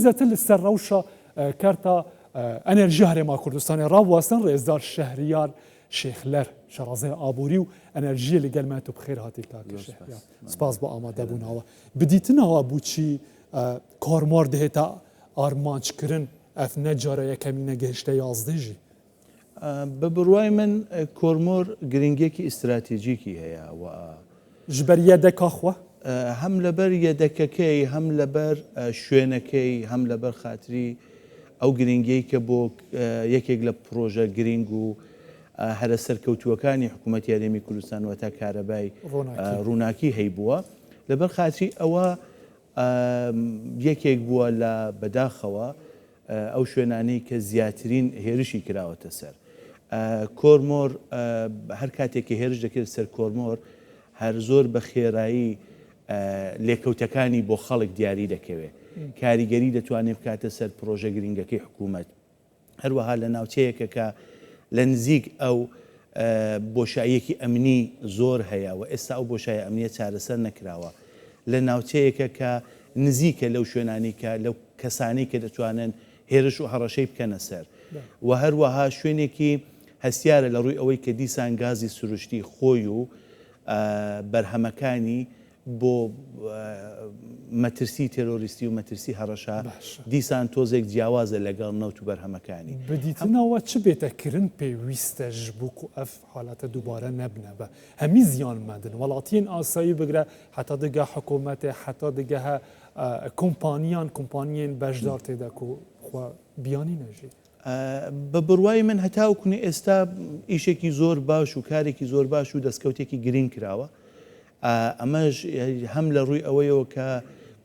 زیاتر لە سەر رەوشا کەرتا ئەنێرژی هەرێما کوردستانێ ڕاوەستن ڕێزدار شەهریار شێخلەر شەڕازای ئابووری و ئەنەرژیە لە گەل مە تو بخێر هاتی کاکە شەهریار سپاس بۆ ئامادەبوونەوە بدیتنەوە بوچی کۆرمۆر دهێتە ئارمانجکردن ئەف نە جارە یەکەمینە گەهشتە 11 ژی. بە بڕوای من کۆرمۆر گرنگیەکی ئیستراتیجیکی هەیە و. ژ بەر یەدەکا خوە؟ هەم لەبەر یەدەکەکەی، هەم لەبەر شوێنەکەی، هەم لەبەر خاتری ئەو گرنگیەی کە بۆ یەکێک لە پڕۆژە گرنگ و هەرە سەرکەوتووەکانی حکوومەتی هەرێمی کوردستان واتە کارەبای ڕووناکی هەیبووە، لەبەر خاتری ئەوە یەکێک بووە لە بەداخەوە ئەو شوێنانەی کە زیاترین هێرشی کراوەتە سەر کۆرمۆر. هەر کاتێک کە هێرش دەکرێت سەر کۆرمۆر هەر زۆر بە خێرایی لێکەوتەکانی بۆ خەڵک دیاری دەکەوێت، کاریگەری دەتوانێت بکاتە سەر پرۆژە گرنگەکەی حکوومەت. هەروەها لە ناوچەیەکە کە لە نزیک ئەو بۆشاییەکی ئەمنی زۆر هەیە و ئێستا ئەو بۆشایە ئەمنیە چارەسەر نەکراوە، لە ناوچەیەکە کە نزیکە لەو شوێنانی کە لەو کەسانەی کە دەتوانن هێرش و هەڕەشەی بکەنە سەر و هەروەها شوێنێکی هەستیارە لە ڕووی ئەوەی کە دیسان گازی سروشتی خۆی و بەرهەمەکانی بۆ مەترسی تێرۆریستی و مەترسی هەڕەشە دیسان تۆزێک جیاوازە لەگەڵ نەوت و بەرهەمەکانی. بدیتنەوە چ بێتە کرن پێویستە ژ بو کو ئەف حالەتە دوبارە نەبنە بە هەمی زیانمەندن وەڵاتیەن ئاسایی بگرە حەتا دگە حکومەتێ حەتا دگەهە کۆمپانیان کۆمپانیەن بەشدار تێدە کو خوە بیانی نەژی. بە بڕوای من هەتاوکونی ئێستا ئیشێکی زۆر باش و کارێکی زۆر باش و دەستکەوتێکی گرینگ کراوە. ئەمەش هەم لە ڕووی ئەوەیەوە کە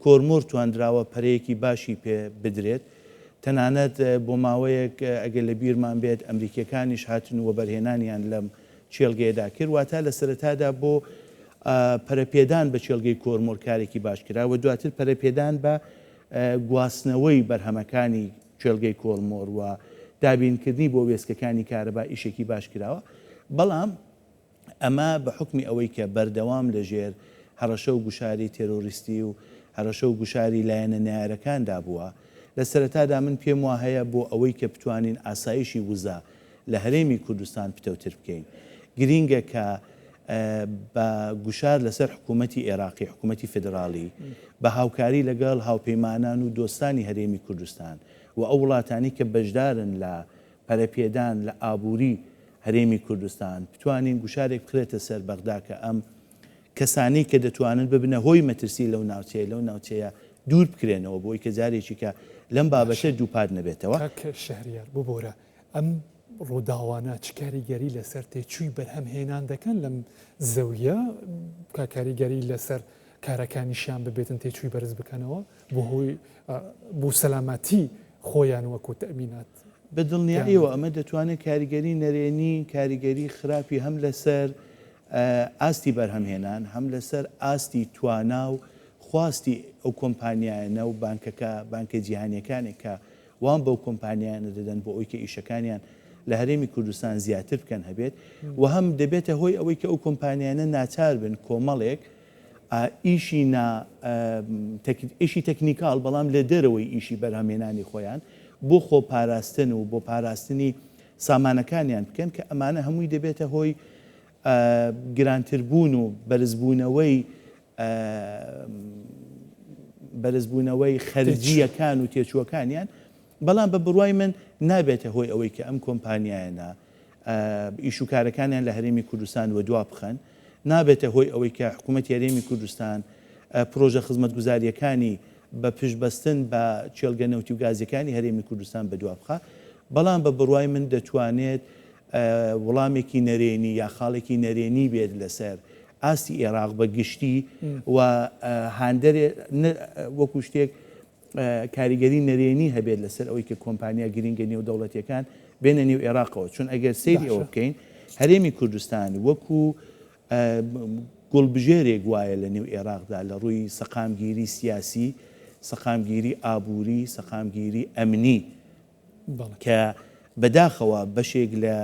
کۆرمۆر تواندراوە پەرەیەکی باشی پێ بدرێت، تەنانەت بۆ ماوەیەک ئەگەر لە بیرمان بێت ئەمریکییەکانیش هاتن و وەبەرهێنانیان لەم کێڵگەیەدا کرد، واتە لە سەرەتادا بۆ پەرەپێدان بە کێڵگەی کۆرمۆر کارێکی باش کرا و دواتر پەرەپێدان بە گواستنەوەی بەرهەمەکانی کێڵگەی کۆرمۆر و دابینکردنی بۆ وێستگەکانی کارەبا ئیشێکی باش کراوە، بەڵام ئەمە بە حوکمی ئەوەی کە بەردەوام لە ژێر هەڕەشە و گوشاری تێرۆریستی و هەڕەشە و گوشاری لایەنە نەیارەکاندا بووە. لە سەرەتادا من پێم واهەیە بۆ ئەوەی کە بتوانین ئاسایشی وزە لە هەرێمی کوردستان پتەوتر بکەین گرینگە کە بە گوشار لەسەر حکوومەتی ئێراقی، حکوومەتی فیدراڵی بە هاوکاری لەگەڵ هاوپەیمانان و دۆستانی هەرێمی کوردستان و ئەو وڵاتانەی کە بەشدارن لە پەرەپێدان لە ئابووری هەرێمی کوردستان، بتوانین گوشارێک بخرێتە سەر بەغدا کە ئەم کەسانەی کە دەتوانن ببنە هۆی مەترسی لەو ناوچەیە لەو ناوچەیە دوور بکرێنەوە بۆی کە جارێکی کە لەم بابەتە دووپات نەبێتەوە. کاک شەهریار ببورە ئەم ڕووداوانە چ کاریگەری لەسەر تێچووی بەرهەم هێنان دەکەن لەم زەویە کە کاریگەری لەسەر کارەکانیشیان ببێتن تێچووی بەرز بکەنەوە بۆ هۆی بۆ سەلامەتی خۆیان وەکو تەئمینات بە دڵنیاییەوە ئەمە دەتوانێت کاریگەری نەرێنی، کاریگەری خراپی هەم لەسەر ئاستی بەرهەمهێنان، هەم لەسەر ئاستی توانا و خواستی ئەو کۆمپانیایانە و بانکەکە، بانکە جیهانییەکانێک کە وام بەو کۆمپانیایانە دەدەن بۆ ئەوەی کە ئیشەکانیان لە هەرێمی کوردستان زیاتر بکەن هەبێت و هەم دەبێتە هۆی ئەوەی کە ئەو کۆمپانیانە ناچار بن کۆمەڵێک ئیشی نا ئیشی تەکنیکاڵ بەڵام لە دەرەوەی ئیشی بەرهەمهێنانی خۆیان بۆ خۆپاراستن و بۆ پاراستنی سامانەکانیان بکەن کە ئەمانە هەمووی دەبێتە هۆی گرانتربوون و بەرزبوونەوەی بەرزبوونەوەی خەرجییەکان و تێچووەکانیان، بەڵام بە بڕوای من نابێتە هۆی ئەوەی کە ئەم کۆمپانیایانە ئیش و کارەکانیان لە هەرێمی کوردستان وەدوا بخەن، نابێتە هۆی ئەوەی کە حکوومەتی هەرێمی کوردستان پرۆژە خزمەتگوزارییەکانی بە پشتبەستن بە کێڵگە نەوتی و گازییەکانی هەرێمی کوردستان بەدوا بخا، بەڵام بە بڕوای من دەتوانێت وڵامێکی نەرێنی یا خاڵێکی نەرێنی بێت لەسەر ئاستی ئێراق بە گشتی و هاندەرێ وەکو شتێک کاریگەری نەرێنی هەبێت لەسەر ئەوەی کە کۆمپانیا گرینگە نێودەوڵەتیەکان بێنە نێو ئێراقەوە چون ئەگەر سەیری ئەوە بکەین هەرێمی کوردستان وەکو گوڵبژێرێک وایە لە نێو ئێراقدا لە ڕووی سەقامگیری سیاسی سەقامگیری ئابووری سەقامگیری ئەمنی کە بەداخەوە بەشێک لە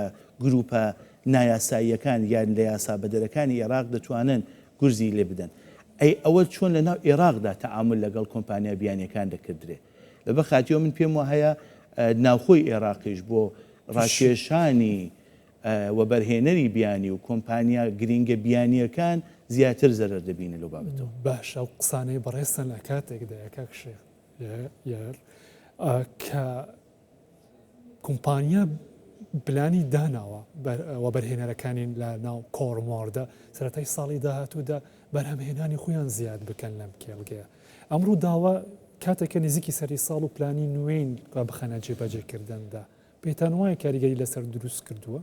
گروپە نایاساییەکان یان لە یاسا بەدەرەکانی ئێراق دەتوانن گورزی لێ بدەن. ئەی ئەوە چۆن لە ناو ئێراقدا تەعامول لەگەڵ کۆمپانیا بیانیەکان دەکردرێ؟ لەبەر خاتیەوە من پێم وایە ناوخۆی ئێراقیش بۆ ڕاکێشانی وەبەرهێنەری بیانی و کۆمپانیا گرینگە بیانییەکان زیاتر زەرەر دەبینن لەو بابەتەوە. باشە ئەو قسانەی بەڕێزتان لە کاتێکدایە کاک شێخ یار کە کۆمپانیا پلانی داناوە وەبەرهێنەرەکانی لە ناو کۆرمۆردا سەرەتای ساڵی داهاتوودا بەرهەمهێنانی خۆیان زیاد بکەن لەم کێڵگەیە. ئەم ڕووداوە کاتێکە نزیکی سەری ساڵ و پلانی نوێین بخەنە جێبەجێکردندا. پێتان وایە کاریگەری لەسەر دروست کردووە؟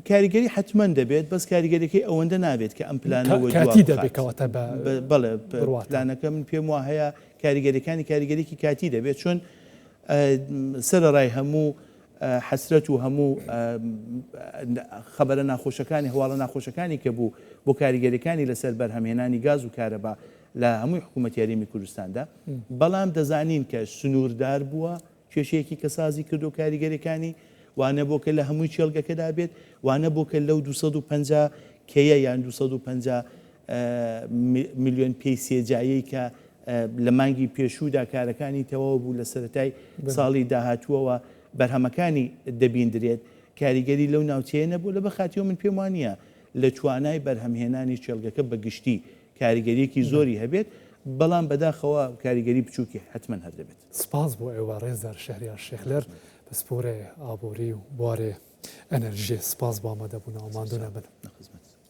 کاریگەری حتمما دەبێت بەس کاریگەریەکەی ئەوەندە نابێت کە ئەم پلانە کاتی دەبێت کەواتە بە بەڵێ پلانەکە من پێم وا هەیە کاریگەریەکانی کاریگەریکی کاتی دەبێت چون سەرەڕای هەموو حەسرەت و هەموو خەبەرە ناخۆشەکانی هەواڵە ناخۆشەکانی کە بوو بۆ کاریگەریەکانی لەسەر بەرهەمهێنانی گاز و کارەبا لە هەمووی حکوومەتی هەرێمی کوردستاندا بەڵام دەزانین کە سنووردار بووە کێشەیەکی کە سازی کردو کاریگەریەکانی وانەبووە کە لە هەمووی کێڵگەکەدا بێت وانەبووە کە لەو 250 کەیە یان 250 ملیۆن پێی سێجایەی کە لە مانگی پێشوودا کارەکانی تەواو بوو لە سەرەتای ساڵی داهاتووەوە بەرهەمەکانی دەبیندرێت کاریگەری لەو ناوچەیە نەبوو لە بەخاتیەوە من پێم وانە لە توانای بەرهەمهێنانی کێڵگەکە بە گشتی کاریگەریەکی زۆری هەبێت بەڵام بەداخەوە کاریگەری بچووکی حتمما هەر دەبێت. سپاس بۆ ئێوە ڕێزدار شەهریار شێخلەر پسپۆرێ ئابووری و بوارێ ئەنەرژیێ سپاس بۆ ئامادەبوونەوە ماندوو نەبن. لە خزمەتتان.